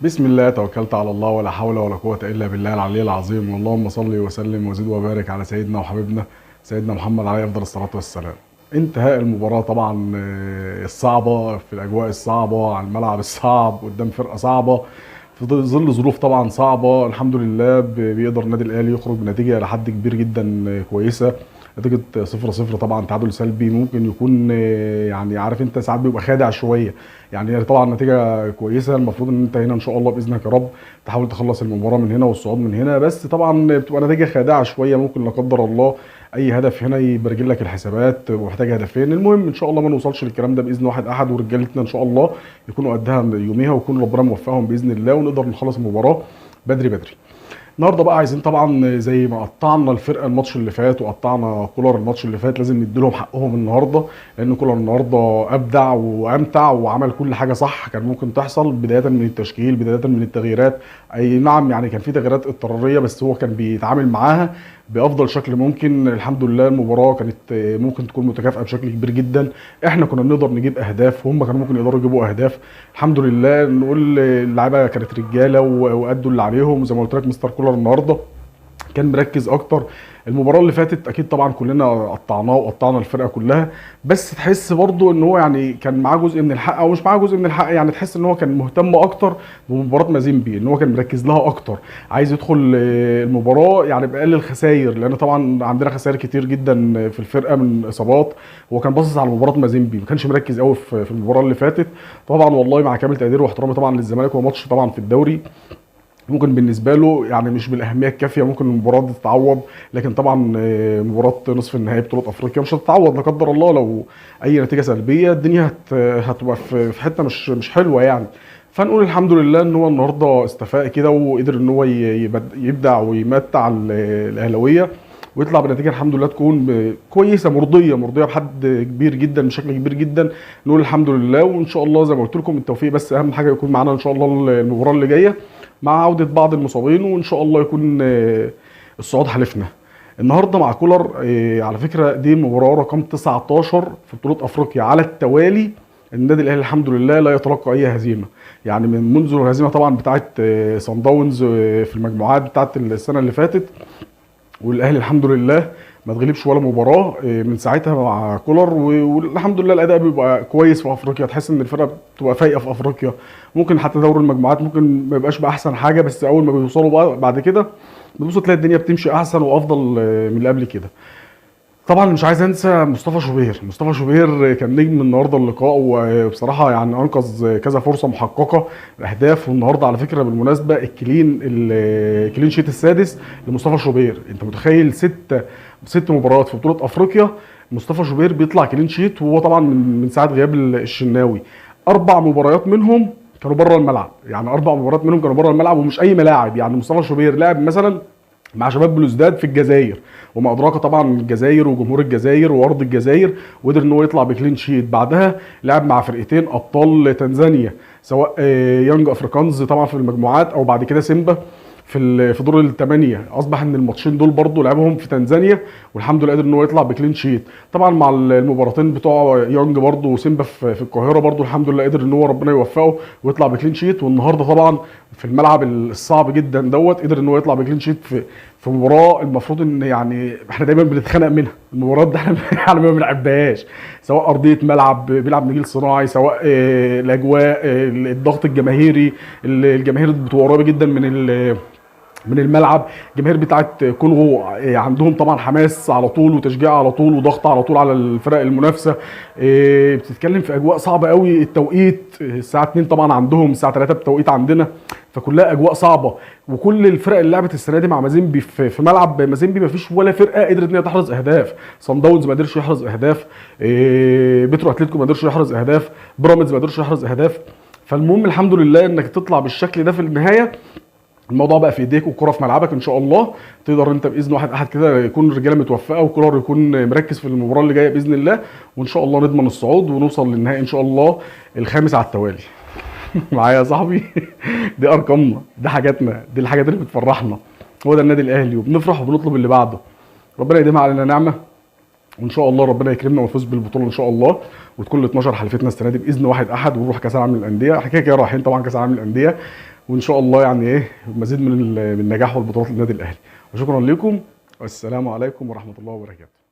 بسم الله، توكلت على الله، ولا حول ولا قوة إلا بالله العلي العظيم. اللهم صل وسلم وزد وبارك على سيدنا وحبيبنا سيدنا محمد عليه أفضل الصلاة والسلام. انتهاء المباراة طبعا الصعبة، في الأجواء الصعبة، على الملعب الصعب، قدام فرقة صعبة، في ظل ظروف طبعا صعبة. الحمد لله بيقدر النادي الأهلي يخرج بنتيجة لحد كبير جدا كويسة، نتيجة 0-0 طبعا، تعادل سلبي ممكن يكون يعني عارف انت ساعات بيبقى خادع شوية، يعني طبعا نتيجة كويسة. المفروض ان انت هنا ان شاء الله بإذنك يا رب تحاول تخلص المباراة من هنا والصعود من هنا، بس طبعا بتبقى نتيجة خادعة شوية، ممكن لا قدر الله اي هدف هنا يبرجل لك الحسابات ومحتاج هدفين. المهم ان شاء الله ما نوصلش للكلام ده باذن واحد احد، ورجالتنا ان شاء الله يكونوا قدها يوميها، ويكون ربنا موفقهم باذن الله، ونقدر نخلص المباراة بدري بدري. النهارده بقى عايزين طبعا زي ما قطعنا الفرقة الماتش اللي فات وقطعنا كولر الماتش اللي فات، لازم نديلهم حقهم النهارده، لان كولر النهارده ابدع وامتع وعمل كل حاجة صح كان ممكن تحصل، بداية من التشكيل، بداية من التغييرات. اي نعم يعني كان في تغييرات اضطراريه، بس هو كان بيتعامل معاها بافضل شكل ممكن. الحمد لله المباراة كانت ممكن تكون متكافئة بشكل كبير جدا، احنا كنا بنقدر نجيب اهداف، هم كانوا ممكن يقدروا يجيبوا اهداف. الحمد لله نقول اللعيبة كانت رجاله وادوا اللي عليهم. زي ما قلت لك مستر كولر النهارده كان مركز اكتر. المباراة اللي فاتت اكيد طبعا كلنا قطعناه وقطعنا الفرقة كلها، بس تحس برضو ان هو يعني كان معاه جزء من الحق او مش معاه جزء من الحق، يعني تحس ان هو كان مهتم اكتر بمباراة مازيمبي، ان هو كان مركز لها اكتر، عايز يدخل المباراة يعني باقل الخسائر، لان طبعا عندنا خسائر كتير جدا في الفرقة من اصابات. هو كان باصص على مباراة مازيمبي، ما كانش مركز قوي في المباراة اللي فاتت. طبعا والله مع كامل تقديري واحترامي طبعا للزمالك، هو ماتش طبعا في الدوري ممكن بالنسبة له يعني مش بالاهميه الكافيه، ممكن المباراة دي تتعوض، لكن طبعا مباراة نصف النهائي بطوله افريقيا مش هتتعوض لا قدر الله. لو اي نتيجة سلبية الدنيا هتبقى في حتة مش حلوة يعني. فنقول الحمد لله ان هو النهارده استفاق كده وقدر ان هو يبدع ويمتع الاهلاوية ويطلع بنتيجة الحمد لله تكون كويسة مرضية، مرضية بحد كبير جدا، بشكل كبير جدا. نقول الحمد لله، وان شاء الله زي ما قلت لكم التوفيق، بس اهم حاجة يكون معانا ان شاء الله المباراة اللي جاية مع عوده بعض المصابين، وان شاء الله يكون الصعود حلفنا. النهارده مع كولر على فكرة دي المباراة رقم 19 في بطوله افريقيا على التوالي، النادي الاهلي الحمد لله لا يتلقى اي هزيمة، يعني من منذ الهزيمة طبعا بتاعه صن داونز في المجموعات بتاعه السنة اللي فاتت، والاهلي الحمد لله ما تغلبش ولا مباراة من ساعتها مع كولر، والحمد لله الاداء بيبقى كويس في افريقيا، تحس ان الفرقة بتبقى فايقه في افريقيا. ممكن حتى دوري المجموعات ممكن ما يبقاش باحسن حاجة، بس اول ما بيوصلوا بقى بعد كده بتبص تلاقي الدنيا بتمشي احسن وافضل من اللي قبل كده. طبعا مش عايز انسى مصطفى شوبير، مصطفى شوبير كان نجم النهارده اللقاء، وبصراحة يعني انقذ كذا فرصة محققة اهداف. والنهارده على فكرة بالمناسبة ال clean sheet السادس لمصطفى شوبير، انت متخيل ست مباريات في بطوله افريقيا مصطفى شوبير بيطلع clean sheet، وهو طبعا من ساعة غياب الشناوي 4 مباريات منهم كانوا بره الملعب، يعني 4 مباريات منهم كانوا بره الملعب، ومش اي ملاعب. يعني مصطفى شوبير لعب مثلا مع شباب بلوزداد في الجزائر، وما ادراك طبعا الجزائر وجمهور الجزائر وارض الجزائر، وقدر ان هو يطلع ب clean sheet. بعدها لعب مع فرقتين ابطال تنزانيا، سواء يانج افريكانز طبعا في المجموعات، او بعد كده سيمبا في دور الثمانية. اصبح ان الماتشين دول برضو لعبهم في تنزانيا، والحمد لله قدر ان هو يطلع ب clean sheet. طبعا مع المباراتين بتوع يانج برضو وسيمبا في القاهرة برضو الحمد لله قدر ان هو ربنا يوفقه ويطلع ب clean sheet. والنهارده طبعا في الملعب الصعب جدا دوت قدر ان هو يطلع ب clean sheet في مباراة المفروض ان يعني احنا دايما بنتخانق منها، المباريات دي احنا يعني ما بنلعبهاش، سواء ارضية ملعب بيلعب نجيل صناعي، سواء الاجواء، الضغط الجماهيري، الجماهير بتبقى قريبه جدا من الملعب، الجماهير بتاعت كونغو عندهم طبعا حماس على طول وتشجيع على طول وضغط على طول على الفرق المنافسة. بتتكلم في اجواء صعبة قوي، التوقيت الساعة 2 طبعا عندهم، الساعة 3 بالتوقيت عندنا، فكلها اجواء صعبة. وكل الفرق اللي لعبت السنة دي مع مازيمبي في ملعب مازيمبي ما فيش ولا فرقه قدرت ان هي تحرز اهداف. صن داونز ما قدرش يحرز اهداف، بترو اتلتيكو ما قدرش يحرز اهداف، بيراميدز ما قدرش يحرز اهداف. فالمهم الحمد لله انك تطلع بالشكل ده في النهاية، الموضوع بقى في ايديك والكره في ملعبك ان شاء الله. تقدر انت باذن واحد احد كده يكون الرجالة متوفقه وكولر يكون مركز في المباراة اللي جاية باذن الله، وان شاء الله نضمن الصعود ونوصل للنهائي ان شاء الله الخامس على التوالي. معايا يا صاحبي؟ دي ارقامنا، دي حاجاتنا، دي الحاجات اللي بتفرحنا، هو ده النادي الاهلي، وبنفرح وبنطلب اللي بعده. ربنا يديمها علينا نعمه، وان شاء الله ربنا يكرمنا ونفوز بالبطولة ان شاء الله، وتكون ال 12 حلفتنا السنة دي باذن واحد احد، ونروح كاس العالم للاندية. احنا كده كده رايحين طبعا كاس العالم للاندية، وان شاء الله يعني ايه مزيد من النجاح والبطولات للنادي الاهلي. وشكرا لكم، والسلام عليكم ورحمة الله وبركاته.